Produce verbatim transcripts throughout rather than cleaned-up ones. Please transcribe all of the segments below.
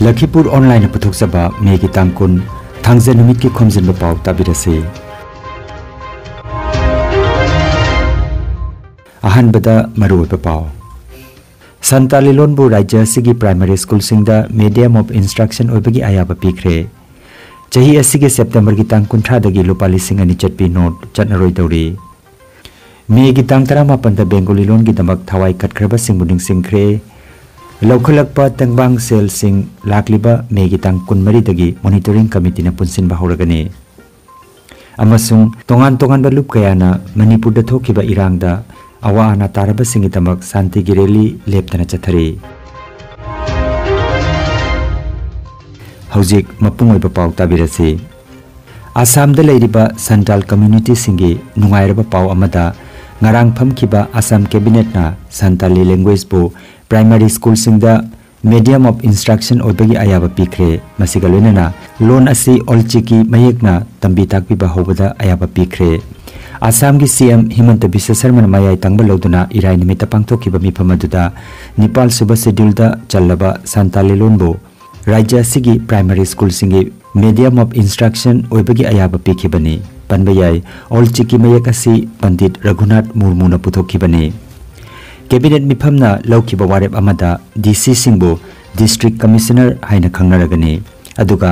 ꯂꯈꯤꯄꯨꯔ ꯑꯣꯟꯂꯥꯏꯟꯅ ꯄꯨꯊꯣꯛꯆꯕ ꯃꯦꯒꯤ ꯇꯥꯡ ꯀꯨꯟ, ꯊꯥꯡꯖ ꯅꯨꯃꯤꯠꯀꯤ ꯈꯣꯝꯖꯤꯟꯕ ꯄꯥꯎ ꯇꯥꯕꯤꯔꯁꯤ꯫ ꯑꯍꯥꯟꯕꯗ ꯃꯔꯨꯑꯣꯏꯕ ꯄꯥꯎ꯫ ꯁꯟꯇꯥꯂꯤ ꯂꯣꯟꯕꯨ ꯔꯥꯖ꯭ꯌ ꯑꯁꯤꯒꯤ primary schoolꯁꯤꯡꯗ medium of instruction ꯑꯣꯏꯕꯒꯤ ꯑꯌꯥꯕ ꯄꯤꯈ꯭ꯔꯦ꯫ ꯆꯍꯤ ꯑꯁꯤꯒꯤ ꯁꯦꯞꯇꯦꯝꯕꯔꯒꯤ ꯇꯥꯡ ꯀꯨꯟꯊ꯭ꯔꯥꯗꯒꯤ ꯂꯨꯄꯥ ꯂꯤꯁꯤꯡ ꯑꯅꯤ ꯆꯠꯄꯤ ꯅꯣꯠ ꯆꯠꯅꯔꯣꯏꯗꯧꯔꯤ꯫ ꯃꯦꯒꯤ ꯇꯥꯡ ꯇꯔꯥꯃꯥꯄꯟꯗ ꯕꯦꯡꯒꯣꯂꯤ ꯂꯣꯟꯒꯤꯗꯃꯛ ꯊꯋꯥꯏ ꯀꯠꯈ꯭ꯔꯕꯁꯤꯡꯕꯨ ꯅꯤꯡꯁꯤꯡꯈ꯭ꯔꯦ꯫ ꯂꯧꯈꯠꯂꯛꯄ ꯇꯦꯡꯕꯥꯡ ꯁꯦꯜꯁꯤꯡ ꯂꯥꯛꯂꯤꯕ ꯃꯦꯒꯤ ꯇꯥꯡ ꯀꯨꯟꯃꯔꯤꯗꯒꯤ monitoring committeeꯅ ꯄꯨꯟꯁꯤꯟꯕ ꯍꯧꯔꯒꯅꯤ꯫ ꯑꯃꯁꯨꯡ ꯇꯣꯉꯥꯟ ꯇꯣꯉꯥꯟꯕ ꯂꯨꯞ ꯀꯌꯥꯅ ꯃꯅꯤꯄꯨꯔꯗ ꯊꯣꯛꯈꯤꯕ ꯏꯔꯥꯡꯗ ꯑꯋꯥ ꯑꯅꯥ ꯇꯥꯔꯕꯁꯤꯡꯒꯤꯗꯃꯛ ꯁꯥꯟꯇꯤꯒꯤ rally ꯂꯦꯞꯇꯅ ꯆꯠꯊꯔꯤ꯫ ꯍꯧꯖꯤꯛ ꯃꯄꯨꯡ ꯑꯣꯏꯕ ꯄꯥꯎ ꯇꯥꯕꯤꯔꯁꯤ꯫ ꯑꯁꯥꯝꯗ ꯂꯩꯔꯤꯕ ꯁꯟꯇꯥꯜ communityꯁꯤꯡꯒꯤ ꯅꯨꯡꯉꯥꯏꯔꯕ ꯄꯥꯎ ꯑꯃꯗ, ꯉꯔꯥꯡ ꯐꯝꯈꯤꯕ Assam cabinetꯅ ꯁꯟꯇꯥꯂꯤ languageꯕꯨ primary schoolꯁꯤꯡꯗ medium of instruction ꯑꯣꯏꯕꯒꯤ ꯑꯌꯥꯕ ꯄꯤꯈ꯭ꯔꯦ꯫ ꯃꯁꯤꯒ ꯂꯣꯏꯅꯅ ꯂꯣꯟ ꯑꯁꯤ ꯑꯣꯜ ꯆꯤꯀꯤ ꯃꯌꯦꯛꯅ ꯇꯝꯕꯤ ꯇꯥꯛꯄꯤꯕ ꯍꯧꯕꯗ ꯑꯌꯥꯕ ꯄꯤꯈ꯭ꯔꯦ꯫ ꯑꯁꯥꯝꯒꯤ CM ꯍꯤꯃꯟꯇ ꯕꯤꯁ꯭ꯋ ꯁꯔꯃꯅ ꯃꯌꯥꯏ ꯇꯪꯕ ꯂꯧꯗꯨꯅ ꯏꯔꯥꯏ ꯅꯨꯃꯤꯠꯇ ꯄꯥꯡꯊꯣꯛꯈꯤꯕ ꯃꯤꯐꯝ ꯑꯗꯨꯗ ꯅꯤꯄꯥꯜ ꯁꯨꯕ scheduleꯗ ꯆꯜꯂꯕ ꯁꯟꯇꯥꯂꯤ ꯂꯣꯟꯕꯨ ꯔꯥꯖ꯭ꯌ ꯑꯁꯤꯒꯤ primary schoolꯁꯤꯡꯒꯤ medium of instruction ꯑꯣꯏꯕꯒꯤ ꯑꯌꯥꯕ ꯄꯤꯈꯤꯕꯅꯤ꯫ ꯄꯟꯕ ꯌꯥꯏ, ꯑꯣꯜ ꯆꯤꯀꯤ ꯃꯌꯦꯛ ꯑꯁꯤ ꯄꯟꯗꯤꯠ ꯔꯘꯨꯅꯥꯊ ꯃꯨꯔꯃꯨꯅ ꯄꯨꯊꯣꯛꯈꯤꯕꯅꯤ꯫ Cabinet ꯃꯤꯐꯝꯅ ꯂꯧꯈꯤꯕ ꯋꯥꯔꯦꯞ ꯑꯃꯗ DCꯁꯤꯡꯕꯨ District Commissioner ꯍꯥꯏꯅ ꯈꯪꯅꯔꯒꯅꯤ꯫ ꯑꯗꯨꯒ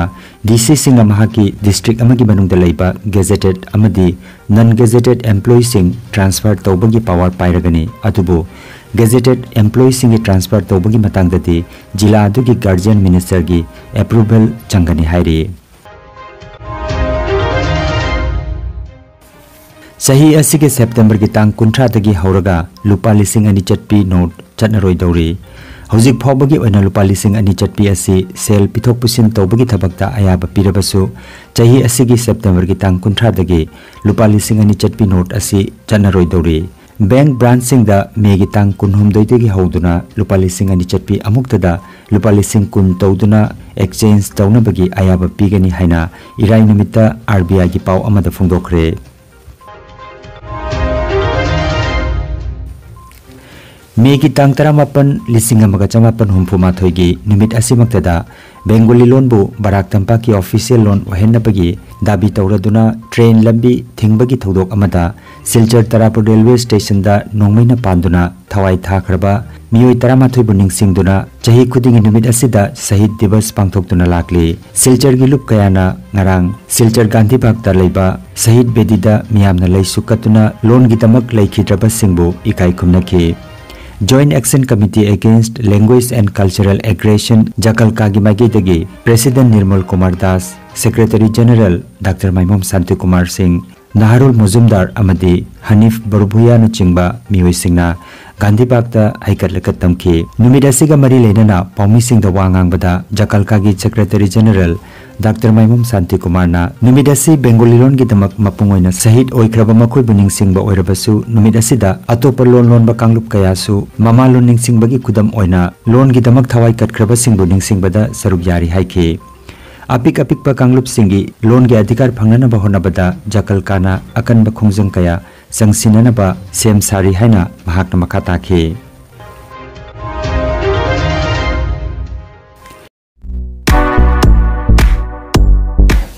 DCꯁꯤꯡꯅ ꯃꯍꯥꯛꯀꯤ district ꯑꯃꯒꯤ ꯃꯅꯨꯡꯗ ꯂꯩꯕ gazetted ꯑꯃꯗꯤ non gazetted employeeꯁꯤꯡ transfer ꯇꯧꯕꯒꯤ power ꯄꯥꯏꯔꯒꯅꯤ꯫ ꯑꯗꯨꯕꯨ gazetted employeeꯁꯤꯡꯒꯤ transfer ꯇꯧꯕꯒꯤ ꯃꯇꯥꯡꯗꯗꯤ ꯖꯤꯂꯥ ꯑꯗꯨꯒꯤ guardian ministerꯒꯤ approval ꯆꯪꯒꯅꯤ ꯍꯥꯏꯔꯤ꯫ ꯆꯍꯤ ꯑꯁꯤꯒꯤ ꯁꯦꯞꯇꯦꯝꯕꯔꯒꯤ ꯇꯥꯡ ꯀꯨꯟꯊ꯭ꯔꯥꯗꯒꯤ ꯍꯧꯔꯒ ꯂꯨꯄꯥ ꯂꯤꯁꯤꯡ ꯑꯅꯤ ꯆꯠꯄꯤ ꯅꯣꯠ ꯆꯠꯅꯔꯣꯏꯗꯧꯔꯤ꯫ ꯍꯧꯖꯤꯛ ꯐꯥꯎꯕꯒꯤ ꯑꯣꯏꯅ ꯂꯨꯄꯥ ꯂꯤꯁꯤꯡ ꯑꯅꯤ ꯆꯠꯄꯤ ꯑꯁꯤ ꯁꯦꯜ ꯄꯤꯊꯣꯛ ꯄꯤꯁꯤꯟ ꯇꯧꯕꯒꯤ ꯊꯕꯛꯇ ꯑꯌꯥꯕ ꯄꯤꯔꯕꯁꯨ, ꯆꯍꯤ ꯑꯁꯤꯒꯤ ꯁꯦꯞꯇꯦꯝꯕꯔꯒꯤ ꯇꯥꯡ ꯀꯨꯟꯊ꯭ꯔꯥꯗꯒꯤ ꯂꯨꯄꯥ ꯂꯤꯁꯤꯡ ꯑꯅꯤ ꯆꯠꯄꯤ ꯅꯣꯠ ꯑꯁꯤ ꯆꯠꯅꯔꯣꯏꯗꯧꯔꯤ꯫ Bank branchꯁꯤꯡꯗ ꯃꯦꯒꯤ ꯇꯥꯡ ꯀꯨꯟꯍꯨꯝꯗꯣꯏꯗꯒꯤ ꯍꯧꯗꯨꯅ ꯂꯨꯄꯥ ꯂꯤꯁꯤꯡ ꯑꯅꯤ ꯆꯠꯄꯤ ꯑꯃꯨꯛꯇꯗ ꯂꯨꯄꯥ ꯂꯤꯁꯤꯡ ꯀꯨꯟ ꯇꯧꯗꯨꯅ exchange ꯇꯧꯅꯕꯒꯤ ꯑꯌꯥꯕ ꯄꯤꯒꯅꯤ ꯍꯥꯏꯅ ꯏꯔꯥꯏ ꯅꯨꯃꯤꯠꯇ RBIꯒꯤ ꯄꯥꯎ ꯑꯃꯗ ꯐꯣꯡꯗꯣꯛꯈ꯭ꯔꯦ꯫ ꯃꯦꯒꯤ ꯇꯥꯡ ꯇꯔꯥꯃꯥꯄꯟ, ꯂꯤꯁꯤꯡ ꯑꯃꯒ ꯆꯃꯥꯄꯟ ꯍꯨꯝꯐꯨ ꯃꯥꯊꯣꯏꯒꯤ ꯅꯨꯃꯤꯠ ꯑꯁꯤꯃꯛꯇꯗ ꯕꯦꯡꯒꯣꯂꯤ ꯂꯣꯟꯕꯨ ꯕꯔꯥꯛ ꯇꯝꯄꯥꯛꯀꯤ ꯑꯣꯐꯤꯁꯤꯌꯦꯜ ꯂꯣꯟ ꯑꯣꯏꯍꯟꯅꯕꯒꯤ ꯗꯥꯕꯤ ꯇꯧꯔꯗꯨꯅ ꯇ꯭ꯔꯦꯟ ꯂꯝꯕꯤ ꯊꯤꯡꯕꯒꯤ ꯊꯧꯗꯣꯛ ꯑꯃꯗ ꯁꯤꯜꯆꯔ ꯇꯔꯥꯄꯨꯔ ꯔꯦꯜꯋꯦ ꯁ꯭ꯇꯦꯁꯟꯗ ꯅꯣꯡꯃꯩꯅ ꯄꯥꯟꯗꯨꯅ ꯊꯋꯥꯏ ꯊꯥꯈ꯭ꯔꯕ ꯃꯤꯑꯣꯏ ꯇꯔꯥꯃꯥꯊꯣꯏꯕꯨ ꯅꯤꯡꯁꯤꯡꯗꯨꯅ ꯆꯍꯤ ꯈꯨꯗꯤꯡꯒꯤ ꯅꯨꯃꯤꯠ ꯑꯁꯤꯗ ꯁꯍꯤꯗ ꯗꯤꯕꯁ ꯄꯥꯡꯊꯣꯛꯇꯨꯅ ꯂꯥꯛꯂꯤ꯫ ꯁꯤꯜꯆꯔꯒꯤ ꯂꯨꯞ ꯀꯌꯥꯅ ꯉꯔꯥꯡ ꯁꯤꯜꯆꯔ ꯒꯥꯟꯙꯤ ꯕꯥꯒꯇ ꯂꯩꯕ ꯁꯍꯤꯗ ꯕꯦꯗꯤꯗ ꯃꯤꯌꯥꯝꯅ ꯂꯩꯁꯨ ꯀꯠꯇꯨꯅ ꯂꯣꯟꯒꯤꯗꯃꯛ ꯂꯩꯈꯤꯗ꯭ꯔꯕꯁꯤꯡꯕꯨ ꯏꯀꯥꯏ ꯈꯨꯝꯅꯈꯤ꯫ Joint Action Committee Against Language and Cultural Aggression, ꯖꯀꯜꯀꯥꯒꯤ ꯃꯥꯏꯀꯩꯗꯒꯤ president Nirmal Kumar Das, secretary general doctor Maimom Shanti Kumar Singh, Naharul ꯃꯣꯖꯨꯝꯗꯥꯔ ꯑꯃꯗꯤ ꯍꯅꯤꯐ ꯕꯔꯨꯚꯨꯌꯥꯅꯆꯤꯡꯕ ꯃꯤꯑꯣꯏꯁꯤꯡꯅ ꯒꯥꯟꯙꯤ ꯕꯥꯒꯇ ꯍꯩꯀꯠ ꯂꯩꯀꯠ ꯇꯝꯈꯤ꯫ ꯅꯨꯃꯤꯠ ꯑꯁꯤꯒ ꯃꯔꯤ ꯂꯩꯅꯅ ꯄꯥꯎꯃꯤꯁꯤꯡꯗ ꯋꯥ ꯉꯥꯡꯕꯗ ꯖꯀꯜꯀꯥꯒꯤ ꯁꯦꯀ꯭ꯔꯦꯇꯔꯤ ꯖꯦꯅꯔꯦꯜ ꯗꯥꯛꯇꯔ ꯃꯥꯏꯃꯣꯝ ꯁꯥꯟꯇꯤ ꯀꯨꯃꯥꯔꯅ ꯅꯨꯃꯤꯠ ꯑꯁꯤ ꯕꯦꯡꯒꯣꯂꯤ ꯂꯣꯟꯒꯤꯗꯃꯛ ꯃꯄꯨꯡ ꯑꯣꯏꯅ ꯁꯍꯤꯗ ꯑꯣꯏꯈ꯭ꯔꯕ ꯃꯈꯣꯏꯕꯨ ꯅꯤꯡꯁꯤꯡꯕ ꯑꯣꯏꯔꯕꯁꯨ, ꯅꯨꯃꯤꯠ ꯑꯁꯤꯗ ꯑꯇꯣꯞꯄ ꯂꯣꯟ ꯂꯣꯟꯕ ꯀꯥꯡꯂꯨꯞ ꯀꯌꯥꯁꯨ ꯃꯃꯥꯂꯣꯟ ꯅꯤꯡꯁꯤꯡꯕꯒꯤ ꯈꯨꯗꯝ ꯑꯣꯏꯅ ꯂꯣꯟꯒꯤꯗꯃꯛ ꯊꯋꯥꯏ ꯀꯠꯈ꯭ꯔꯕꯁꯤꯡꯕꯨ ꯅꯤꯡꯁꯤꯡꯕꯗ ꯁꯔꯨꯛ ꯌꯥꯔꯤ ꯍꯥꯏꯈꯤ꯫ ꯑꯄꯤꯛ ꯑꯄꯤꯛꯄ ꯀꯥꯡꯂꯨꯞꯁꯤꯡꯒꯤ ꯂꯣꯟꯒꯤ ꯑꯙꯤꯀꯥꯔ ꯐꯪꯅꯅꯕ ꯍꯣꯠꯅꯕꯗ ꯖꯀꯜꯀꯥꯅ ꯑꯀꯟꯕ ꯈꯣꯡꯖꯪ ꯀꯌꯥ ꯆꯪꯁꯤꯟꯅꯅꯕ ꯁꯦꯝ ꯁꯥꯔꯤ ꯍꯥꯏꯅ ꯃꯍꯥꯛꯅ ꯃꯈꯥ ꯇꯥꯈꯤ꯫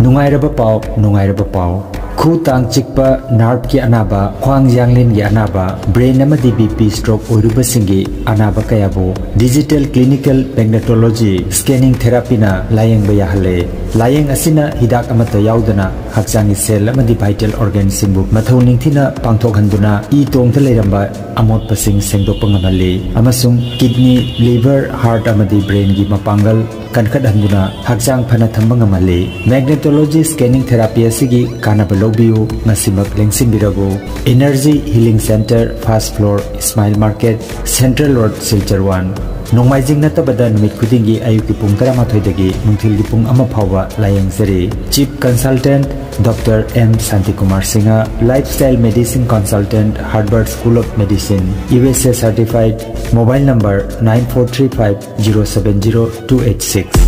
ꯅꯨꯡꯉꯥꯏꯔꯕ ꯄꯥꯎ, ꯅꯨꯡꯉꯥꯏꯔꯕ ꯄꯥꯎ꯫ ꯈꯨ ꯇꯥꯡ ꯆꯤꯛꯄ, ꯅꯥꯔꯚꯀꯤ ꯑꯅꯥꯕ, ꯈ꯭ꯋꯥꯡ ꯌꯥꯡꯂꯦꯟꯒꯤ ꯑꯅꯥꯕ, ꯕ꯭ꯔꯦꯟ ꯑꯃꯗꯤ ꯕꯤ ꯄꯤ ꯁ꯭ꯇ꯭ꯔꯣꯛ ꯑꯣꯏꯔꯨꯕꯁꯤꯡꯒꯤ ꯑꯅꯥꯕ ꯀꯌꯥꯕꯨ ꯗꯤꯖꯤꯇꯦꯜ ꯀ꯭ꯂꯤꯅꯤꯀꯦꯜ ꯃꯦꯒꯅꯦꯇꯣꯂꯣꯖꯤ ꯁ꯭ꯀꯦꯅꯤꯡ ꯊꯦꯔꯥꯄꯤꯅ ꯂꯥꯌꯦꯡꯕ ꯌꯥꯍꯜꯂꯦ꯫ ꯂꯥꯌꯦꯡ ꯑꯁꯤꯅ ꯍꯤꯗꯥꯛ ꯑꯃꯠꯇ ꯌꯥꯎꯗꯅ ꯍꯛꯆꯥꯡꯒꯤ ꯁꯦꯜ ꯑꯃꯗꯤ ꯚꯥꯏꯇꯦꯜ ꯑꯣꯔꯒꯥꯟꯁꯤꯡꯕꯨ ꯃꯊꯧ ꯅꯤꯡꯊꯤꯅ ꯄꯥꯡꯊꯣꯛꯍꯟꯗꯨꯅ ꯏ ꯇꯣꯡꯗ ꯂꯩꯔꯝꯕ ꯑꯃꯣꯠꯄꯁꯤꯡ ꯁꯦꯡꯗꯣꯛꯄ ꯉꯝꯍꯜꯂꯤ ꯑꯃꯁꯨꯡ ꯀꯤꯗꯅꯤ, ꯂꯤꯚꯔ, ꯍꯥꯔꯠ ꯑꯃꯗꯤ ꯕ꯭ꯔꯦꯟꯒꯤ ꯃꯄꯥꯡꯒꯜ ꯀꯟꯈꯠꯍꯟꯗꯨꯅ ꯍꯛꯆꯥꯡ ꯐꯅ ꯊꯝꯕ ꯉꯝꯍꯜꯂꯤ꯫ ꯃꯦꯒꯅꯦꯇꯣꯂꯣꯖꯤ ꯁ꯭ꯀꯦꯅꯤꯡ ꯊꯦꯔꯥꯄꯤ ꯑꯁꯤꯒꯤ ꯀꯥꯟꯅꯕ ꯂꯧꯕꯤꯌꯨ, ꯉꯁꯤꯃꯛ ꯂꯦꯡꯁꯤꯟꯕꯤꯔꯕꯨ꯫ Energy healing centre, first floor, Ismail market, central road, Silchar one. ꯅꯣꯡꯃꯥꯏꯖꯤꯡ ꯅꯠꯇꯕꯗ ꯅꯨꯃꯤꯠ ꯈꯨꯗꯤꯡꯒꯤ ꯑꯌꯨꯛꯀꯤ ꯄꯨꯡ ꯇꯔꯥꯃꯥꯊꯣꯏꯗꯒꯤ ꯅꯨꯡꯊꯤꯜꯒꯤ ꯄꯨꯡ ꯑꯃ ꯐꯥꯎꯕ ꯂꯥꯌꯦꯡꯖꯔꯤ꯫ Chief consultant doctor M Shantikumar Singh, lifestyle medicine consultant, Harvard school of medicine, U S A certified, mobile number nine four three five zero seven zero two eight six.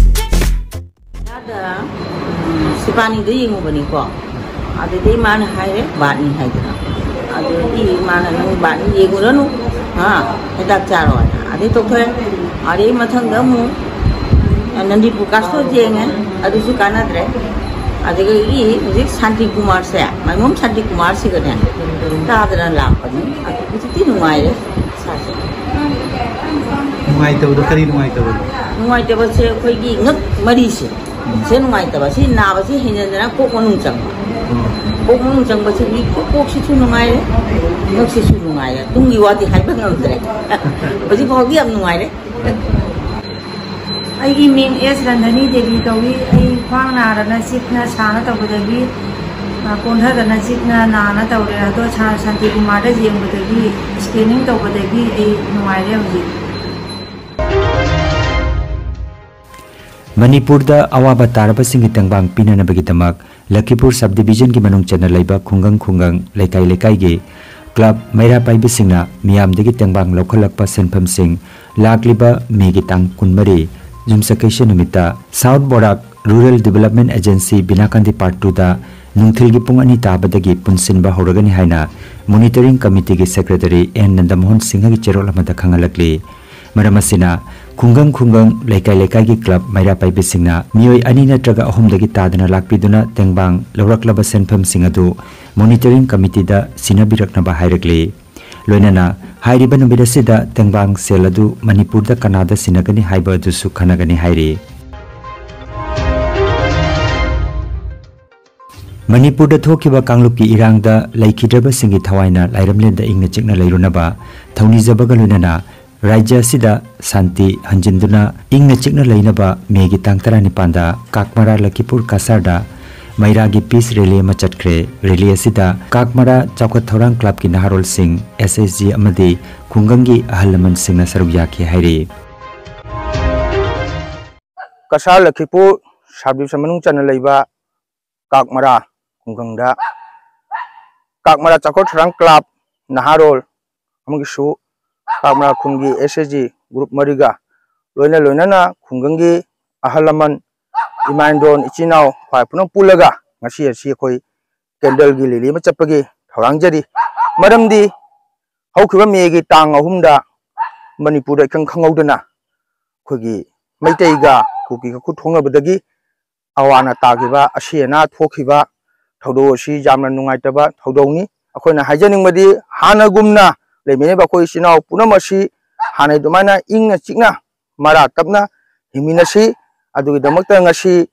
ꯁꯤꯄꯥꯅꯤꯗ ꯌꯦꯡꯉꯨꯕꯅꯤꯀꯣ꯫ ꯑꯗꯨꯗꯩ ꯃꯥꯅ ꯍꯥꯏꯔꯦ, "ꯕꯥꯠꯅꯤ" ꯍꯥꯏꯗꯅ꯫ ꯑꯗꯨꯗꯤ ꯃꯥꯅ, "ꯅꯪ ꯕꯥꯠꯅꯤ ꯌꯦꯡꯉꯨꯔꯅꯨ, ꯍꯥ? ꯍꯤꯗꯥꯛ ꯆꯥꯔꯣ ꯍꯥꯏꯅ꯫ ꯑꯗꯩ ꯇꯣꯛꯊꯣꯛꯑꯦ꯫ ꯑꯗꯩ ꯃꯊꯪꯗ ꯑꯃꯨꯛ ꯅꯟꯗꯤ ꯄ꯭ꯔꯀꯥꯁꯇꯣ ꯌꯦꯡꯉꯦ, ꯑꯗꯨꯁꯨ ꯀꯥꯟꯅꯗ꯭ꯔꯦ꯫ ꯑꯗꯒꯤ ꯍꯧꯖꯤꯛ ꯁꯥꯟꯇꯤ ꯀꯨꯃꯥꯔꯁꯦ, ꯃꯥꯏꯃꯣꯝ ꯁꯥꯟꯇꯤ ꯀꯨꯃꯥꯔꯁꯤꯒꯅꯦ ꯇꯥꯗꯅ ꯂꯥꯛꯄꯅꯤ꯫ ꯑꯗꯨ ꯍꯧꯖꯤꯛꯇꯤ ꯅꯨꯡꯉꯥꯏꯔꯦ ꯏꯁꯥꯁꯦ꯫ ꯅꯨꯡꯉꯥꯏꯇꯕꯗꯣ ꯀꯔꯤ ꯅꯨꯡꯉꯥꯏꯇꯕꯅꯣ? ꯅꯨꯡꯉꯥꯏꯇꯕꯁꯦ ꯑꯩꯈꯣꯏꯒꯤ ꯉꯛ ꯃꯔꯤꯁꯦ, ꯁꯦ ꯅꯨꯡꯉꯥꯏꯇꯕ꯫ ꯁꯤ ꯅꯥꯕꯁꯤ ꯍꯦꯟꯖꯟꯗꯅ ꯀꯣꯛ ꯃꯅꯨꯡ ꯆꯪꯕ꯫ ꯀꯣꯛ ꯃꯅꯨꯡ ꯆꯪꯕꯁꯤꯗꯤ ꯀꯣꯛꯁꯤꯁꯨ ꯅꯨꯡꯉꯥꯏꯔꯦ, ꯉꯛꯁꯤꯁꯨ ꯅꯨꯡꯉꯥꯏꯔꯦ꯫ ꯇꯨꯡꯒꯤ ꯋꯥꯗꯤ ꯍꯥꯏꯕ ꯉꯝꯗ꯭ꯔꯦ꯫ ꯍꯧꯖꯤꯛ ꯐꯥꯎꯗꯤ ꯌꯥꯝ ꯅꯨꯡꯉꯥꯏꯔꯦ꯫ ꯑꯩꯒꯤ ꯃꯤꯡ ꯑꯦꯁ ꯔꯟꯙꯅꯤ ꯗꯦꯕꯤ ꯀꯧꯏ꯫ ꯑꯩ ꯈ꯭ꯋꯥꯡ ꯅꯥꯗꯅ ꯆꯤꯛꯅ ꯁꯥꯅ ꯇꯧꯕꯗꯒꯤ, ꯑ, ꯀꯣꯟꯊꯗꯅ ꯆꯤꯛꯅ ꯅꯥꯅ ꯇꯧꯔꯦ꯫ ꯑꯗꯣ ꯁꯥꯔ ꯁꯥꯟꯇꯤꯀꯨꯃꯥꯔꯗ ꯌꯦꯡꯕꯗꯒꯤ, ꯁ꯭ꯀꯦꯅꯤꯡ ꯇꯧꯕꯗꯒꯤ ꯑꯩ ꯅꯨꯡꯉꯥꯏꯔꯦ ꯍꯧꯖꯤꯛ꯫ ꯃꯅꯤꯄꯨꯔꯗ ꯑꯋꯥꯕ ꯇꯥꯔꯕꯁꯤꯡꯒꯤ ꯇꯦꯡꯕꯥꯡ ꯄꯤꯅꯅꯕꯒꯤꯗꯃꯛ ꯂꯈꯤꯄꯨꯔ ꯁꯕ ꯗꯤꯕꯤꯖꯟꯒꯤ ꯃꯅꯨꯡ ꯆꯟꯅ ꯂꯩꯕ ꯈꯨꯡꯒꯪ ꯈꯨꯡꯒꯪ, ꯂꯩꯀꯥꯏ ꯂꯩꯀꯥꯏꯒꯤ ꯀ꯭ꯂꯕ ꯃꯩꯔꯥ ꯄꯥꯏꯕꯤꯁꯤꯡꯅ ꯃꯤꯌꯥꯝꯗꯒꯤ ꯇꯦꯡꯕꯥꯡ ꯂꯧꯈꯠꯂꯛꯄ ꯁꯦꯟꯐꯝꯁꯤꯡ ꯂꯥꯛꯂꯤꯕ ꯃꯦꯒꯤ ꯇꯥꯡ ꯀꯨꯟꯃꯔꯤ, ꯌꯨꯝꯁꯀꯩꯁ ꯅꯨꯃꯤꯠꯇ south Borak rural development agency ꯕꯤꯅꯥꯀꯥꯟꯗꯤ ꯄꯥꯔꯠ ꯇꯨꯗ ꯅꯨꯡꯊꯤꯜꯒꯤ ꯄꯨꯡ ꯑꯅꯤ ꯇꯥꯕꯗꯒꯤ ꯄꯨꯟꯁꯤꯟꯕ ꯍꯧꯔꯒꯅꯤ ꯍꯥꯏꯅ ꯃꯣꯅꯤꯇꯔꯤꯡ ꯀꯃꯤꯇꯤꯒꯤ ꯁꯦꯀ꯭ꯔꯦꯇꯔꯤ ꯑꯦꯟ ꯅꯟꯗꯃꯣꯍꯟ ꯁꯤꯡꯍꯒꯤ ꯆꯦꯔꯣꯜ ꯑꯃꯗ ꯈꯪꯍꯜꯂꯛꯂꯤ꯫ ꯃꯔꯝ ꯑꯁꯤꯅ ꯈꯨꯡꯒꯪ ꯈꯨꯡꯒꯪ, ꯂꯩꯀꯥꯏ ꯂꯩꯀꯥꯏꯒꯤ ꯀ꯭ꯂꯕ ꯃꯩꯔꯥ ꯄꯥꯏꯕꯤꯁꯤꯡꯅ ꯃꯤꯑꯣꯏ ꯑꯅꯤ ꯅꯠꯇ꯭ꯔꯒ ꯑꯍꯨꯝꯗꯒꯤ ꯇꯥꯗꯅ ꯂꯥꯛꯄꯤꯗꯨꯅ ꯇꯦꯡꯕꯥꯡ ꯂꯧꯔꯛꯂꯕ ꯁꯦꯟꯐꯝꯁꯤꯡ ꯑꯗꯨ ꯃꯣꯅꯤꯇꯔꯤꯡ ꯀꯃꯤꯇꯤꯗ ꯁꯤꯟꯅꯕꯤꯔꯛꯅꯕ ꯍꯥꯏꯔꯛꯂꯤ꯫ ꯂꯣꯏꯅꯅ ꯍꯥꯏꯔꯤꯕ ꯅꯨꯃꯤꯠ ꯑꯁꯤꯗ ꯇꯦꯡꯕꯥꯡ ꯁꯦꯜ ꯑꯗꯨ ꯃꯅꯤꯄꯨꯔꯗ ꯀꯅꯥꯗ ꯁꯤꯟꯅꯒꯅꯤ ꯍꯥꯏꯕ ꯑꯗꯨꯁꯨ ꯈꯟꯅꯒꯅꯤ ꯍꯥꯏꯔꯤ꯫ ꯃꯅꯤꯄꯨꯔꯗ ꯊꯣꯛꯈꯤꯕ ꯀꯥꯡꯂꯨꯞꯀꯤ ꯏꯔꯥꯡꯗ ꯂꯩꯈꯤꯗ꯭ꯔꯕꯁꯤꯡꯒꯤ ꯊꯋꯥꯏꯅ ꯂꯥꯏꯔꯝꯂꯦꯟꯗ ꯏꯪꯅ ꯆꯤꯛꯅ ꯂꯩꯔꯨꯅꯕ ꯊꯧꯅꯤꯖꯕꯒ ꯂꯣꯏꯅꯅ ꯔꯥꯖ꯭ꯌ ꯑꯁꯤꯗ ꯁꯥꯟꯇꯤ ꯍꯟꯖꯤꯟꯗꯨꯅ ꯏꯪꯅ ꯆꯤꯛꯅ ꯂꯩꯅꯕ ꯃꯦꯒꯤ ꯇꯥꯡ ꯇꯔꯥꯅꯤꯄꯥꯟꯗ ꯀꯥꯛꯃꯔꯥ ꯂꯈꯤꯄꯨꯔ ꯀꯁꯥꯔꯗ ꯃꯩꯔꯥꯒꯤ ꯄꯤꯁ ꯔꯦꯂꯤ ꯑꯃ ꯆꯠꯈ꯭ꯔꯦ꯫ ꯔꯦꯂꯤ ꯑꯁꯤꯗ ꯀꯥꯛꯃꯔꯥ ꯆꯥꯎꯈꯠ ꯊꯧꯔꯥꯡ ꯀ꯭ꯂꯕꯀꯤ ꯅꯍꯥꯔꯣꯜꯁꯤꯡ, ꯑꯦꯁ ꯑꯦꯁ ꯖꯤ ꯑꯃꯗꯤ ꯈꯨꯡꯒꯪꯒꯤ ꯑꯍꯜ ꯂꯃꯟꯁꯤꯡꯅ ꯁꯔꯨꯛ ꯌꯥꯈꯤ ꯍꯥꯏꯔꯤ꯫ ꯀꯁꯥꯔ ꯂꯈꯤꯄꯨꯔ ꯁꯕ ꯗꯤꯕꯤꯖꯟ ꯃꯅꯨꯡ ꯆꯟꯅ ꯂꯩꯕ ꯀꯥꯛꯃꯔꯥ ꯈꯨꯡꯒꯪꯗ ꯀꯥꯛꯃꯔꯥ ꯆꯥꯎꯈꯠ ꯊꯧꯔꯥꯡ ꯀ꯭ꯂꯕ ꯅꯍꯥꯔꯣꯜ ꯑꯃꯒꯤꯁꯨ ꯀꯥꯛꯃꯔꯥ ꯈꯨꯟꯒꯤ ꯑꯦꯁ ꯑꯦꯁ ꯖꯤ ꯒ꯭ꯔꯨꯞ ꯃꯔꯤꯒ ꯂꯣꯏꯅ ꯂꯣꯏꯅꯅ ꯈꯨꯡꯒꯪꯒꯤ ꯑꯍꯜ ꯂꯃꯟ, ꯏꯃꯥ ꯏꯟꯗꯣꯟ, ꯏꯆꯤꯟ ꯏꯅꯥꯎ ꯈ꯭ꯋꯥꯏ ꯄꯨꯝꯅꯃꯛ ꯄꯨꯜꯂꯒ ꯉꯁꯤ ꯑꯁꯤ ꯑꯩꯈꯣꯏ ꯀꯦꯟꯗꯜꯒꯤ ꯔꯦꯂꯤ ꯑꯃ ꯆꯠꯄꯒꯤ ꯊꯧꯔꯥꯡꯖꯔꯤ꯫ ꯃꯔꯝꯗꯤ ꯍꯧꯈꯤꯕ ꯃꯦꯒꯤ ꯇꯥꯡ ꯑꯍꯨꯝꯗ ꯃꯅꯤꯄꯨꯔꯗ ꯏꯈꯪ ꯈꯪꯍꯧꯗꯅ ꯑꯩꯈꯣꯏꯒꯤ ꯃꯩꯇꯩꯒ ꯀꯨꯀꯤꯒ ꯈꯨꯠ ꯊꯣꯛꯅꯕꯗꯒꯤ ꯑꯋꯥ ꯑꯅꯥ ꯇꯥꯈꯤꯕ, ꯑꯁꯤ ꯑꯅꯥ ꯊꯣꯛꯈꯤꯕ ꯊꯧꯗꯣꯛ ꯑꯁꯤ ꯌꯥꯝꯅ ꯅꯨꯡꯉꯥꯏꯇꯕ ꯊꯧꯗꯣꯛꯅꯤ꯫ ꯑꯩꯈꯣꯏꯅ ꯍꯥꯏꯖꯅꯤꯡꯕꯗꯤ, ꯍꯥꯟꯅꯒꯨꯝꯅ ꯂꯩꯃꯤꯟꯅꯕ ꯑꯩꯈꯣꯏ ꯏꯆꯤꯟ ꯏꯅꯥꯎ ꯄꯨꯝꯅꯃꯛ ꯑꯁꯤ ꯍꯥꯟꯅ ꯑꯗꯨꯃꯥꯏꯅ ꯏꯪꯅ ꯆꯤꯛꯅ ꯃꯔꯥ ꯇꯞꯅ ꯍꯤꯡꯃꯤꯟꯅꯁꯤ꯫ ꯑꯗꯨꯒꯤꯗꯃꯛꯇ ꯉꯁꯤ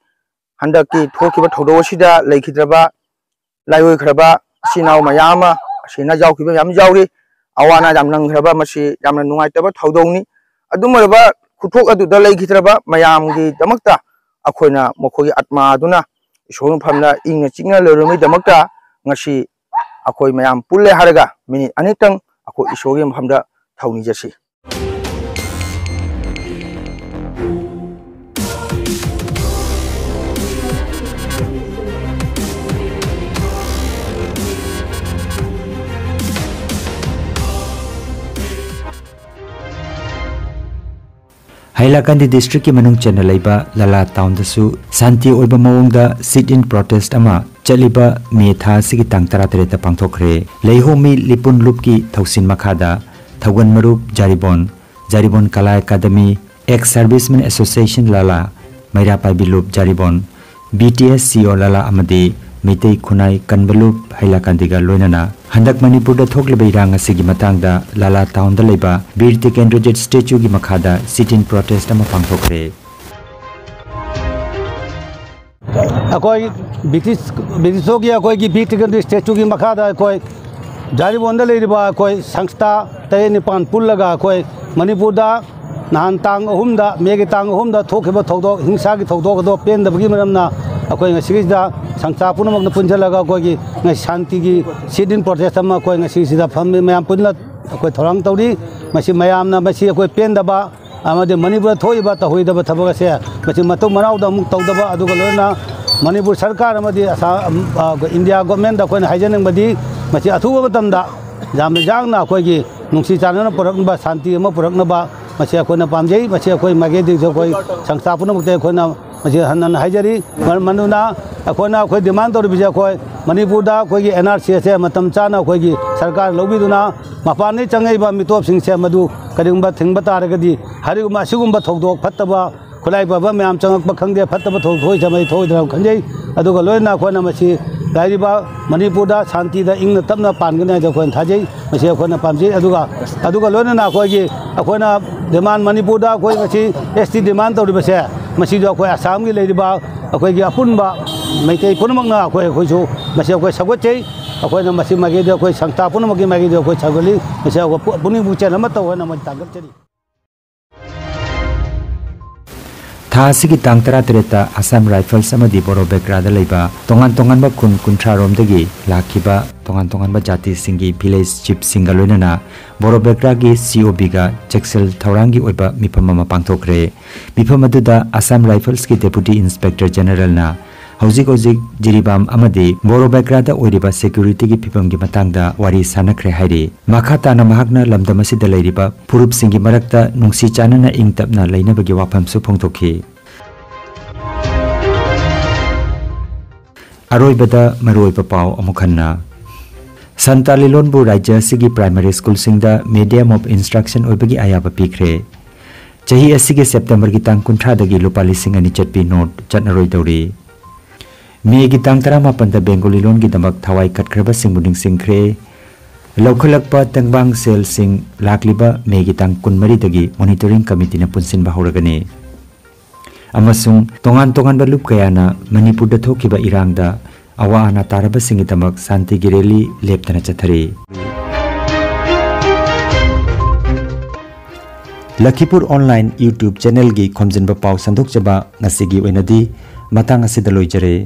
ꯍꯟꯗꯛꯀꯤ ꯊꯣꯛꯈꯤꯕ ꯊꯧꯗꯣꯛ ꯑꯁꯤꯗ ꯂꯩꯈꯤꯗ꯭ꯔꯕ, ꯂꯥꯏꯑꯣꯏꯈ꯭ꯔꯕ ꯏꯆꯤꯟ ꯏꯅꯥꯎ ꯃꯌꯥꯝ ꯑꯃ, ꯑꯁꯤꯅ ꯌꯥꯎꯈꯤꯕ ꯃꯌꯥꯝ ꯌꯥꯎꯔꯤ꯫ ꯑꯋꯥ ꯑꯅꯥ ꯌꯥꯝ ꯅꯪꯈ꯭ꯔꯕ, ꯃꯁꯤ ꯌꯥꯝꯅ ꯅꯨꯡꯉꯥꯏꯇꯕ ꯊꯧꯗꯣꯛꯅꯤ꯫ ꯑꯗꯨꯝ ꯑꯣꯏꯔꯕ ꯈꯨꯊꯣꯛ ꯑꯗꯨꯗ ꯂꯩꯈꯤꯗ꯭ꯔꯕ ꯃꯌꯥꯝꯒꯤꯗꯃꯛꯇ ꯑꯩꯈꯣꯏꯅ ꯃꯈꯣꯏꯒꯤ ꯑꯥꯠꯃꯥ ꯑꯗꯨꯅ ꯏꯁꯣꯔ ꯃꯐꯝꯗ ꯏꯪꯅ ꯆꯤꯛꯅ ꯂꯩꯔꯨꯕꯒꯤꯗꯃꯛꯇ ꯉꯁꯤ ꯑꯩꯈꯣꯏ ꯃꯌꯥꯝ ꯄꯨꯜꯂꯦ ꯍꯥꯏꯔꯒ ꯃꯤꯅꯤꯠ ꯑꯅꯤꯇꯪ ꯑꯩꯈꯣꯏ ꯏꯁꯣꯔꯒꯤ ꯃꯐꯝꯗ ꯊꯧꯅꯤꯖꯁꯤ꯫ ꯍꯥꯏꯂꯥꯀꯥꯟꯗꯤ ꯗꯤꯁꯇ꯭ꯔꯤꯛꯀꯤ ꯃꯅꯨꯡ ꯆꯟꯅ ꯂꯩꯕ ꯂꯥꯂꯥ ꯇꯥꯎꯟꯗꯁꯨ ꯁꯥꯟꯇꯤ ꯑꯣꯏꯕ ꯃꯑꯣꯡꯗ sit in protest ꯑꯃ ꯆꯠꯂꯤꯕ ꯃꯦ ꯊꯥ ꯑꯁꯤꯒꯤ ꯇꯥꯡ ꯇꯔꯥꯇꯔꯦꯠꯇ ꯄꯥꯡꯊꯣꯛꯈ꯭ꯔꯦ꯫ ꯂꯩꯍꯣꯃꯤ ꯂꯤꯄꯨꯟ ꯂꯨꯞꯀꯤ ꯊꯧꯁꯤꯟ ꯃꯈꯥꯗ ꯊꯧꯒꯟ ꯃꯔꯨꯞ ꯖꯥꯔꯤꯕꯣꯟ, ꯖꯥꯔꯤꯕꯣꯟ ꯀꯂꯥ ꯑꯦꯀꯥꯗꯃꯤ, ex servicemen association ꯂꯥꯂꯥ, ꯃꯩꯔꯥ ꯄꯥꯏꯕꯤ ꯂꯨꯞ Jiribam, B T S C ꯑꯣ ꯂꯥꯂꯥ ꯑꯃꯗꯤ ꯃꯩꯇꯩ ꯈꯨꯟꯅꯥꯏ ꯀꯟꯕ ꯂꯨꯞ ꯍꯩꯂꯥꯀꯥꯟꯗꯤꯒ ꯂꯣꯏꯅꯅ ꯍꯟꯗꯛ ꯃꯅꯤꯄꯨꯔꯗ ꯊꯣꯛꯂꯤꯕ ꯏꯔꯥꯡ ꯑꯁꯤꯒꯤ ꯃꯇꯥꯡꯗ ꯂꯥꯂꯥ ꯇꯥꯎꯟꯗ ꯂꯩꯕ ꯕꯤꯔ ꯇꯤꯀꯦꯟꯗ꯭ꯔꯖꯤꯠ ꯁ꯭ꯇꯦꯆꯨꯒꯤ ꯃꯈꯥꯗ sit in protest ꯑꯃ ꯄꯥꯡꯊꯣꯛꯈ꯭ꯔꯦ꯫ ꯑꯩꯈꯣꯏ ꯕ꯭ꯔꯤꯇꯤꯁ, ꯕ꯭ꯔꯤꯇꯤꯁ ꯍꯣꯒꯤ ꯑꯩꯈꯣꯏꯒꯤ ꯕꯤꯔ ꯇꯤꯀꯦꯟꯗ꯭ꯔꯖꯤꯠ ꯁ꯭ꯇꯦꯆꯨꯒꯤ ꯃꯈꯥꯗ ꯑꯩꯈꯣꯏ ꯖꯥꯔꯤꯕꯣꯟꯗ ꯂꯩꯔꯤꯕ ꯑꯩꯈꯣꯏ ꯁꯪꯁꯊꯥ ꯇꯔꯦꯠ ꯅꯤꯄꯥꯟ ꯄꯨꯜꯂꯒ ꯑꯩꯈꯣꯏ ꯃꯅꯤꯄꯨꯔꯗ ꯅꯍꯥꯟ ꯇꯥꯡ ꯑꯍꯨꯝꯗ, ꯃꯦꯒꯤ ꯇꯥꯡ ꯑꯍꯨꯝꯗ ꯊꯣꯛꯈꯤꯕ ꯊꯧꯗꯣꯛ, ꯍꯤꯡꯁꯥꯒꯤ ꯊꯧꯗꯣꯛ ꯑꯗꯣ ꯄꯦꯟꯗꯕꯒꯤ ꯃꯔꯝꯅ ꯑꯩꯈꯣꯏ ꯉꯁꯤꯒꯤꯁꯤꯗ ꯁꯪꯁꯊꯥ ꯄꯨꯝꯅꯃꯛꯅ ꯄꯨꯟꯁꯤꯜꯂꯒ ꯑꯩꯈꯣꯏꯒꯤ ꯉꯁꯤ ꯁꯥꯟꯇꯤꯒꯤ sit in protest ꯑꯃ ꯑꯩꯈꯣꯏ ꯉꯁꯤꯁꯤꯗ ꯐꯝꯃꯤ꯫ ꯃꯌꯥꯝ ꯄꯨꯟꯅ ꯑꯩꯈꯣꯏ ꯊꯧꯔꯥꯡ ꯇꯧꯔꯤ꯫ ꯃꯁꯤ ꯃꯌꯥꯝꯅ ꯃꯁꯤ ꯑꯩꯈꯣꯏ ꯄꯦꯟꯗꯕ ꯑꯃꯗꯤ ꯃꯅꯤꯄꯨꯔꯗ ꯊꯣꯛꯏꯕ ꯇꯧꯍꯩꯗꯕ ꯊꯕꯛ ꯑꯁꯦ ꯃꯁꯤ ꯃꯇꯨꯡ ꯃꯅꯥꯎꯗ ꯑꯃꯨꯛ ꯇꯧꯗꯕ, ꯑꯗꯨꯒ ꯂꯣꯏꯅꯅ ꯃꯅꯤꯄꯨꯔ ꯁꯔꯀꯥꯔ ꯑꯃꯗꯤ ꯑꯁꯥ-, ꯑꯝ, ꯑ, ꯏꯟꯗꯤꯌꯥ ꯒꯣꯔꯃꯦꯟꯗ ꯑꯩꯈꯣꯏꯅ ꯍꯥꯏꯖꯅꯤꯡꯕꯗꯤ ꯃꯁꯤ ꯑꯊꯨꯕ ꯃꯇꯝꯗ ꯌꯥꯝꯅ ꯌꯥꯡꯅ ꯑꯩꯈꯣꯏꯒꯤ ꯅꯨꯡꯁꯤ ꯆꯥꯟꯅꯅ ꯄꯨꯔꯛꯅꯕ, ꯁꯥꯟꯇꯤ ꯑꯃ ꯄꯨꯔꯛꯅꯕ ꯃꯁꯤ ꯑꯩꯈꯣꯏꯅ ꯄꯥꯝꯖꯩ꯫ ꯃꯁꯤ ꯑꯩꯈꯣꯏ ꯃꯥꯏꯀꯩꯗꯒꯤꯁꯨ ꯑꯩꯈꯣꯏ ꯁꯪꯁꯊꯥ ꯄꯨꯝꯅꯃꯛꯇ ꯑꯩꯈꯣꯏꯅ ꯃꯁꯤ ꯍꯟꯅ ꯍꯟꯅ ꯍꯥꯏꯖꯔꯤ꯫ ꯃꯔꯝ ꯑꯗꯨꯅ ꯑꯩꯈꯣꯏꯅ ꯑꯩꯈꯣꯏ ꯗꯤꯃꯥꯟ ꯇꯧꯔꯤꯕꯁꯦ, ꯑꯩꯈꯣꯏ ꯃꯅꯤꯄꯨꯔꯗ ꯑꯩꯈꯣꯏꯒꯤ ꯑꯦꯟ ꯑꯥꯔ ꯁꯤ ꯑꯦꯁꯁꯦ ꯃꯇꯝ ꯆꯥꯅ ꯑꯩꯈꯣꯏꯒꯤ ꯁꯔꯀꯥꯔꯅ ꯂꯧꯕꯤꯗꯨꯅ, ꯃꯄꯥꯟꯗꯒꯤ ꯆꯪꯉꯛꯏꯕ ꯃꯤꯇꯣꯞꯁꯤꯡꯁꯦ ꯃꯗꯨ ꯀꯔꯤꯒꯨꯝꯕ ꯊꯤꯡꯕ ꯇꯥꯔꯒꯗꯤ, ꯍꯥꯏꯔꯤꯕ ꯑꯁꯤꯒꯨꯝꯕ ꯊꯧꯗꯣꯛ ꯐꯠꯇꯕ, ꯈꯨꯠꯂꯥꯏ ꯄꯥꯏꯕ ꯃꯌꯥꯝ ꯆꯪꯉꯛꯄ ꯈꯪꯗꯦ, ꯐꯠꯇꯕ ꯊꯧꯗꯣꯛ ꯊꯣꯛꯏꯁꯦ ꯃꯩ ꯊꯣꯛꯑꯣꯏꯗ꯭ꯔꯥ ꯈꯟꯖꯩ꯫ ꯑꯗꯨꯒ ꯂꯣꯏꯅꯅ ꯑꯩꯈꯣꯏꯅ ꯃꯁꯤ ꯂꯩꯔꯤꯕ ꯃꯅꯤꯄꯨꯔꯗ ꯁꯥꯟꯇꯤꯗ ꯏꯪꯅ ꯇꯞꯅ ꯄꯥꯟꯒꯅꯤ ꯍꯥꯏꯗꯅ ꯑꯩꯈꯣꯏꯅ ꯊꯥꯖꯩ꯫ ꯃꯁꯤ ꯑꯩꯈꯣꯏꯅ ꯄꯥꯝꯖꯩ꯫ ꯑꯗꯨꯒ, ꯑꯗꯨꯒ ꯂꯣꯏꯅꯅ ꯑꯩꯈꯣꯏꯒꯤ, ꯑꯩꯈꯣꯏꯅ ꯗꯤꯃꯥꯟ, ꯃꯅꯤꯄꯨꯔꯗ ꯑꯩꯈꯣꯏ ꯉꯁꯤ ꯑꯦꯁ ꯇꯤ ꯗꯤꯃꯥꯟ ꯇꯧꯔꯤꯕꯁꯦ, ꯃꯁꯤꯁꯨ ꯑꯩꯈꯣꯏ ꯑꯁꯥꯝꯒꯤ ꯂꯩꯔꯤꯕ ꯑꯩꯈꯣꯏꯒꯤ ꯑꯄꯨꯟꯕ ꯃꯩꯇꯩ ꯄꯨꯝꯅꯃꯛꯅ ꯑꯩꯈꯣꯏ, ꯑꯩꯈꯣꯏꯁꯨ ꯃꯁꯤ ꯑꯩꯈꯣꯏ ꯁꯧꯒꯠꯆꯩ꯫ ꯑꯩꯈꯣꯏꯅ ꯃꯁꯤ ꯃꯥꯏꯀꯩꯗ ꯑꯩꯈꯣꯏ ꯁꯪꯁꯊꯥ ꯄꯨꯝꯅꯃꯛꯀꯤ ꯃꯥꯏꯀꯩꯗ ꯑꯩꯈꯣꯏ ꯁꯧꯒꯠꯂꯤ꯫ ꯃꯁꯤ ꯑꯩꯈꯣꯏ ꯄꯨ-, ꯄꯨꯛꯅꯤꯡ ꯄꯨꯛꯆꯦꯜ ꯑꯃꯠꯇ ꯑꯣꯏꯅ ꯃꯣꯏ ꯊꯥꯡꯒꯠꯆꯔꯤ꯫ ꯊꯥ ꯑꯁꯤꯒꯤ ꯇꯥꯡ ꯇꯔꯥꯇꯔꯦꯠꯇ ꯑꯁꯥꯝ ꯔꯥꯏꯐꯜꯁ ꯑꯃꯗꯤ ꯕꯣꯔꯣꯕꯦꯒ꯭ꯔꯥꯗ ꯂꯩꯕ ꯇꯣꯉꯥꯟ ꯇꯣꯉꯥꯟꯕ ꯈꯨꯟ ꯀꯨꯟꯊ꯭ꯔꯥ ꯔꯣꯝꯗꯒꯤ ꯂꯥꯛꯈꯤꯕ ꯇꯣꯉꯥꯟ ꯇꯣꯉꯥꯟꯕ ꯖꯥꯇꯤꯁꯤꯡꯒꯤ ꯚꯤꯂꯦꯖ ꯆꯤꯐꯁꯤꯡꯒ ꯂꯣꯏꯅꯅ ꯕꯣꯔꯣꯕꯦꯒ꯭ꯔꯥꯒꯤ ꯁꯤ ꯑꯣ ꯕꯤꯒ ꯆꯦꯛꯁꯤꯜ ꯊꯧꯔꯥꯡꯒꯤ ꯑꯣꯏꯕ ꯃꯤꯐꯝ ꯑꯃ ꯄꯥꯡꯊꯣꯛꯈ꯭ꯔꯦ꯫ ꯃꯤꯐꯝ ꯑꯗꯨꯗ ꯑꯁꯥꯝ ꯔꯥꯏꯐꯜꯁꯀꯤ ꯗꯦꯄꯨꯇꯤ ꯏꯟꯁꯄꯦꯛꯇꯔ ꯖꯦꯅꯔꯦꯜꯅ ꯍꯧꯖꯤꯛ ꯍꯧꯖꯤꯛ ꯖꯤꯔꯤꯕꯥꯝ ꯑꯃꯗꯤ ꯕꯣꯔꯣꯕꯦꯒ꯭ꯔꯥꯗ ꯑꯣꯏꯔꯤꯕ ꯁꯦꯀ꯭ꯌꯨꯔꯤꯇꯤꯒꯤ ꯐꯤꯕꯝꯒꯤ ꯃꯇꯥꯡꯗ ꯋꯥꯔꯤ ꯁꯥꯅꯈ꯭ꯔꯦ ꯍꯥꯏꯔꯤ꯫ ꯃꯈꯥ ꯇꯥꯅ ꯃꯍꯥꯛꯅ ꯂꯝꯗꯝ ꯑꯁꯤꯗ ꯂꯩꯔꯤꯕ ꯐꯨꯔꯨꯞꯁꯤꯡꯒꯤ ꯃꯔꯛꯇ ꯅꯨꯡꯁꯤ ꯆꯥꯟꯅꯅ ꯏꯪ ꯇꯞꯅ ꯂꯩꯅꯕꯒꯤ ꯋꯥꯐꯝꯁꯨ ꯐꯣꯡꯗꯣꯛꯈꯤ꯫ ꯑꯔꯣꯏꯕꯗ ꯃꯔꯨꯑꯣꯏꯕ ꯄꯥꯎ ꯑꯃꯨꯛ ꯍꯟꯅ꯫ ꯁꯟꯇꯥꯂꯤ ꯂꯣꯟꯕꯨ ꯔꯥꯖ꯭ꯌ ꯑꯁꯤꯒꯤ ꯄ꯭ꯔꯥꯏꯃꯥꯔꯤ ꯁ꯭ꯀꯨꯜꯁꯤꯡꯗ medium of instruction ꯑꯣꯏꯕꯒꯤ ꯑꯌꯥꯕ ꯄꯤꯈ꯭ꯔꯦ꯫ ꯆꯍꯤ ꯑꯁꯤꯒꯤ ꯁꯦꯞꯇꯦꯝꯕꯔꯒꯤ ꯇꯥꯡ ꯀꯨꯟꯊ꯭ꯔꯥꯗꯒꯤ ꯂꯨꯄꯥ ꯂꯤꯁꯤꯡ ꯑꯅꯤ ꯆꯠꯄꯤ ꯅꯣꯠ ꯆꯠꯅꯔꯣꯏꯗꯧꯔꯤ꯫ ꯃꯦꯒꯤ ꯇꯥꯡ ꯇꯔꯥꯃꯥꯄꯟꯗ ꯕꯦꯡꯒꯣꯂꯤ ꯂꯣꯟꯒꯤꯗꯃꯛ ꯊꯋꯥꯏ ꯀꯠꯈ꯭ꯔꯕꯁꯤꯡꯕꯨ ꯅꯤꯡꯁꯤꯡꯈ꯭ꯔꯦ꯫ ꯂꯧꯈꯠꯂꯛꯄ ꯇꯦꯡꯕꯥꯡ ꯁꯦꯜꯁꯤꯡ ꯂꯥꯛꯂꯤꯕ ꯃꯦꯒꯤ ꯇꯥꯡ ꯀꯨꯟꯃꯔꯤꯗꯒꯤ ꯃꯣꯅꯤꯇꯔꯤꯡ ꯀꯃꯤꯇꯤꯅ ꯄꯨꯟꯁꯤꯟꯕ ꯍꯧꯔꯒꯅꯤ꯫ ꯑꯃꯁꯨꯡ ꯇꯣꯉꯥꯟ ꯇꯣꯉꯥꯟꯕ ꯂꯨꯞ ꯀꯌꯥꯅ ꯃꯅꯤꯄꯨꯔꯗ ꯊꯣꯛꯈꯤꯕ ꯏꯔꯥꯡꯗ ꯑꯋꯥ ꯑꯅꯥ ꯇꯥꯔꯕꯁꯤꯡꯒꯤꯗꯃꯛ ꯁꯥꯟꯇꯤꯒꯤ ꯔꯦꯂꯤ ꯂꯦꯞꯇꯅ ꯆꯠꯊꯔꯤ꯫ ꯂꯈꯤꯄꯨꯔ ꯑꯣꯟꯂꯥꯏꯟ YouTube ꯆꯦꯅꯦꯜꯒꯤ ꯈꯣꯝꯖꯤꯟꯕ ꯄꯥꯎ ꯁꯟꯗꯣꯛꯆꯕ ꯉꯁꯤꯒꯤ ꯑꯣꯏꯅꯗꯤ ꯃꯇꯥꯡ ꯑꯁꯤꯗ ꯂꯣꯏꯖꯔꯦ꯫